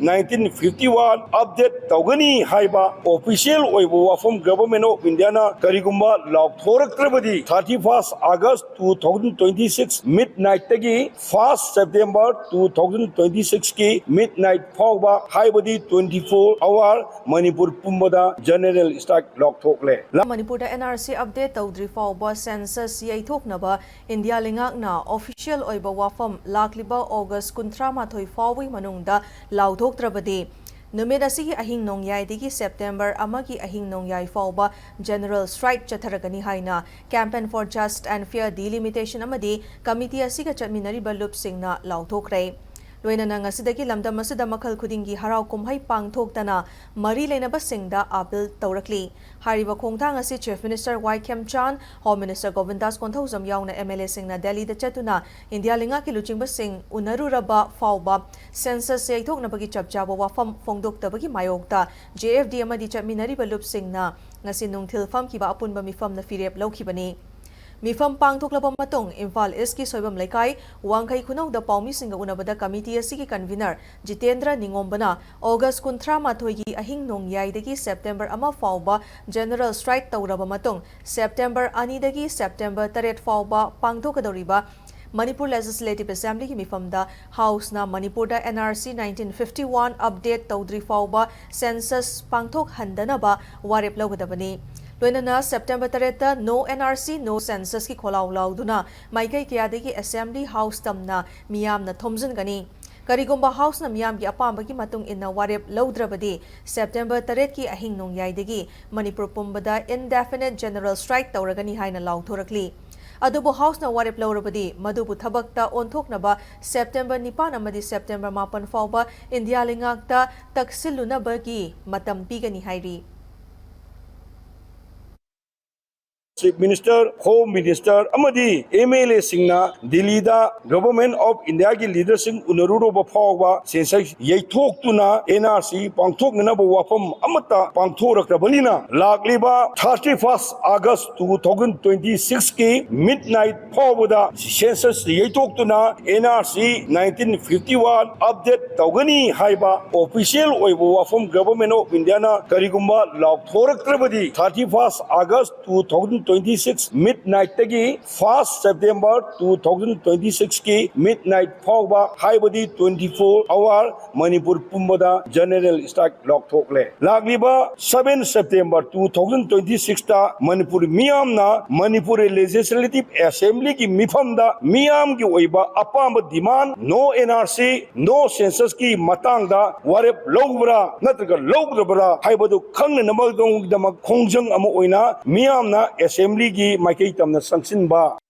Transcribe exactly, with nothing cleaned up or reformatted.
nineteen fifty one update ꯇꯧꯒꯅꯤ ꯍꯥꯏꯕ official ꯑꯣꯏꯕ ꯋꯥꯐꯝ Government of Indiaꯅ ꯀꯔꯤꯒꯨꯝꯕ ꯂꯥꯎꯊꯣꯔꯛꯇ꯭ꯔꯕꯗꯤ, thirty first August two thousand twenty six midnightꯇꯒꯤ first September two thousand twenty sixꯀꯤ midnight ꯐꯥꯎꯕ, ꯍꯥꯏꯕꯗꯤ twenty four hour, ꯃꯅꯤꯄꯨꯔ ꯄꯨꯝꯕꯗ general strike ꯂꯥꯎꯊꯣꯛꯂꯦ꯫ ꯃꯅꯤꯄꯨꯔꯗ NRC update ꯇꯧꯗ꯭ꯔꯤ ꯐꯥꯎꯕ census ꯌꯩꯊꯣꯛꯅꯕ ꯏꯟꯗꯤꯌꯥ ꯂꯩꯉꯥꯛꯅ official ꯑꯣꯏꯕ ꯋꯥꯐꯝ ꯂꯥꯛꯂꯤꯕ August ꯀꯨꯟꯊ꯭ꯔꯥ ꯃꯥꯊꯣꯏ ꯐꯥꯎꯕꯒꯤ ꯃꯅꯨꯡꯗ ꯂꯥꯎꯊꯣꯛꯇ꯭ꯔꯕꯗꯤ, ꯅꯨꯃꯤꯠ ꯑꯁꯤꯒꯤ ꯑꯍꯤꯡ ꯅꯣꯡꯌꯥꯏꯗꯒꯤ September ꯑꯃꯒꯤ ꯑꯍꯤꯡ ꯅꯣꯡꯌꯥꯏ ꯐꯥꯎꯕ general strike ꯆꯠꯊꯔꯒꯅꯤ ꯍꯥꯏꯅ Campaign for Just and Fair Delimitation ꯑꯃꯗꯤ committee ꯑꯁꯤꯒ ꯆꯠꯃꯤꯟꯅꯔꯤꯕ ꯂꯨꯞꯁꯤꯡꯅ ꯂꯥꯎꯊꯣꯛꯈ꯭ꯔꯦ꯫ ꯂꯣꯏꯅꯅ ꯉꯁꯤꯗꯒꯤ ꯂꯝꯗꯝ ꯑꯁꯤꯗ ꯃꯈꯜ ꯈꯨꯗꯤꯡꯒꯤ ꯍꯔꯥꯎ ꯀꯨꯝꯍꯩ ꯄꯥꯡꯊꯣꯛꯇꯅ ꯃꯔꯤ ꯂꯩꯅꯕꯁꯤꯡꯗ appeal ꯇꯧꯔꯛꯂꯤ꯫ ꯍꯥꯏꯔꯤꯕ ꯈꯣꯡꯊꯥꯡ ꯑꯁꯤ Chief Minister ꯋꯥꯏ ꯈꯦꯝꯆꯥꯟ, Home Minister ꯒꯣꯕꯤꯟꯗꯥꯁ ꯀꯣꯟꯊꯧꯖꯝ ꯌꯥꯎꯅ MLAꯁꯤꯡꯅ ꯗꯦꯜꯂꯤꯗ ꯆꯠꯇꯨꯅ ꯏꯟꯗꯤꯌꯥ ꯂꯩꯉꯥꯛꯀꯤ ꯂꯨꯆꯤꯡꯕꯁꯤꯡ ꯎꯅꯔꯨꯔꯕ ꯐꯥꯎꯕ census ꯌꯩꯊꯣꯛꯅꯕꯒꯤ ꯆꯞ ꯆꯥꯕ ꯋꯥꯐꯝ ꯐꯣꯡꯗꯣꯛꯇꯕꯒꯤ ꯃꯥꯌꯣꯛꯇ JFD ꯑꯃꯗꯤ ꯆꯠꯃꯤꯟꯅꯔꯤꯕ ꯂꯨꯞꯁꯤꯡꯅ ꯉꯁꯤ ꯅꯨꯡꯊꯤꯜ ꯐꯝꯈꯤꯕ ꯑꯄꯨꯟꯕ ꯃꯤꯐꯝꯅ ꯐꯤꯔꯦꯞ ꯂꯧꯈꯤꯕꯅꯤ꯫ ꯃꯤꯐꯝ ꯄꯥꯡꯊꯣꯛꯂꯕ ꯃꯇꯨꯡ ꯏꯝꯐꯥꯜ ꯏꯁꯀꯤ ꯁꯣꯏꯕꯝ ꯂꯩꯀꯥꯏ ꯋꯥꯡꯈꯩ ꯈꯨꯅꯧꯗ ꯄꯥꯎꯃꯤꯁꯤꯡꯒ ꯎꯅꯕꯗ committee ꯑꯁꯤꯒꯤ convener ꯖꯤꯇꯦꯟꯗ꯭ꯔ ꯅꯤꯉꯣꯝꯕꯅ August ꯀꯨꯟꯊ꯭ꯔꯥ ꯃꯥꯊꯣꯏꯒꯤ ꯑꯍꯤꯡ ꯅꯣꯡꯌꯥꯏꯗꯒꯤ September ꯑꯃ ꯐꯥꯎꯕ general strike ꯇꯧꯔꯕ ꯃꯇꯨꯡ September ꯑꯅꯤꯗꯒꯤ September ꯇꯔꯦꯠ ꯐꯥꯎꯕ ꯄꯥꯡꯊꯣꯛꯀꯗꯧꯔꯤꯕ ꯃꯅꯤꯄꯨꯔ Legislative Assemblyꯒꯤ ꯃꯤꯐꯝꯗ Houseꯅ ꯃꯅꯤꯄꯨꯔꯗ NRC nineteen fifty one update ꯇꯧꯗ꯭ꯔꯤ ꯐꯥꯎꯕ census ꯄꯥꯡꯊꯣꯛꯍꯟꯗꯅꯕ ꯋꯥꯔꯦꯞ ꯂꯧꯒꯗꯕꯅꯤ꯫ ꯂꯣꯏꯅꯅ September ꯇꯔꯦꯠꯇ No NRC, No Censusꯀꯤ ꯈꯣꯜꯂꯥꯎ ꯂꯥꯎꯗꯨꯅ ꯃꯥꯏꯀꯩ ꯀꯌꯥꯗꯒꯤ Assembly House ꯇꯝꯅ ꯃꯤꯌꯥꯝꯅ ꯊꯣꯝꯖꯤꯟꯒꯅꯤ꯫ ꯀꯔꯤꯒꯨꯝꯕ Houseꯅ ꯃꯤꯌꯥꯝꯒꯤ ꯑꯄꯥꯝꯕꯒꯤ ꯃꯇꯨꯡ ꯏꯟꯅ ꯋꯥꯔꯦꯞ ꯂꯧꯗ꯭ꯔꯕꯗꯤ, September ꯇꯔꯦꯠꯀꯤ ꯑꯍꯤꯡ ꯅꯣꯡꯌꯥꯏꯗꯒꯤ ꯃꯅꯤꯄꯨꯔ ꯄꯨꯝꯕꯗ indefinite general strike ꯇꯧꯔꯒꯅꯤ ꯍꯥꯏꯅ ꯂꯥꯎꯊꯣꯔꯛꯂꯤ꯫ ꯑꯗꯨꯕꯨ Houseꯅ ꯋꯥꯔꯦꯞ ꯂꯧꯔꯕꯗꯤ, ꯃꯗꯨꯕꯨ ꯊꯕꯛꯇ ꯑꯣꯟꯊꯣꯛꯅꯕ September ꯅꯤꯄꯥꯟ ꯑꯃꯗꯤ September ꯃꯥꯄꯟ ꯐꯥꯎꯕ ꯏꯟꯗꯤꯌꯥ ꯂꯩꯉꯥꯛꯇ ꯇꯛꯁꯤꯜꯂꯨꯅꯕꯒꯤ ꯃꯇꯝ ꯄꯤꯒꯅꯤ ꯍꯥꯏꯔꯤ꯫ Chief Minister, Home Minister ꯑꯃꯗꯤ M L A ꯁꯤꯡꯅ ꯗꯤꯜꯂꯤꯗ Government of India ꯒꯤ leader ꯁꯤꯡ ꯎꯅꯔꯨꯔꯕ ꯐꯥꯎꯕ ꯁꯦꯟꯁꯁ ꯌꯩꯊꯣꯛꯇꯨꯅ N R C ꯄꯥꯡꯊꯣꯛꯅꯅꯕ ꯋꯥꯐꯝ ꯑꯃꯠꯇ ꯄꯥꯡꯊꯣꯛꯂꯛꯇ꯭ꯔꯕꯅꯤꯅ, ꯂꯥꯛꯂꯤꯕ thirty first August two thousand twenty six ꯀꯤ midnight ꯐꯥꯎꯕꯗ census ꯌꯩꯊꯣꯛꯇꯨꯅ N R C nineteen fifty one update ꯇꯧꯒꯅꯤ ꯍꯥꯏꯕ official ꯑꯣꯏꯕ ꯋꯥꯐꯝ Government of India ꯅ ꯀꯔꯤꯒꯨꯝꯕ ꯂꯥꯎꯊꯣꯔꯛꯇ꯭ꯔꯕꯗꯤ, thirty first August two thousand twenty six midnight ꯇꯒꯤ first September two thousand twenty six ꯀꯤ midnight ꯐꯥꯎꯕ, ꯍꯥꯏꯕꯗꯤ twenty four hour ꯃꯅꯤꯄꯨꯔ ꯄꯨꯝꯕꯗ general strike ꯂꯥꯎꯊꯣꯛꯂꯦ꯫ ꯂꯥꯛꯂꯤꯕ seven September two thousand twenty six ꯇ ꯃꯅꯤꯄꯨꯔ ꯃꯤꯌꯥꯝꯅ ꯃꯅꯤꯄꯨꯔ Legislative Assembly ꯒꯤ ꯃꯤꯐꯝꯗ ꯃꯤꯌꯥꯝꯒꯤ ꯑꯣꯏꯕ ꯑꯄꯥꯝꯕ demand, no N R C, no census ꯀꯤ ꯃꯇꯥꯡꯗ ꯋꯥꯔꯦꯞ ꯂꯧꯕ꯭ꯔꯥ ꯅꯠꯇ꯭ꯔꯒ ꯂꯧꯗꯕ꯭ꯔꯥ ꯍꯥꯏꯕꯗꯨ ꯈꯪꯅꯅꯕꯒꯤꯗꯃꯛ ꯈꯣꯡꯖꯪ ꯑꯃ ꯑꯣꯏꯅ ꯃꯤꯌꯥꯝꯅ Assembly ꯒꯤ ꯃꯥꯏꯀꯩ ꯇꯝꯅ ꯆꯪꯁꯤꯟꯕ꯫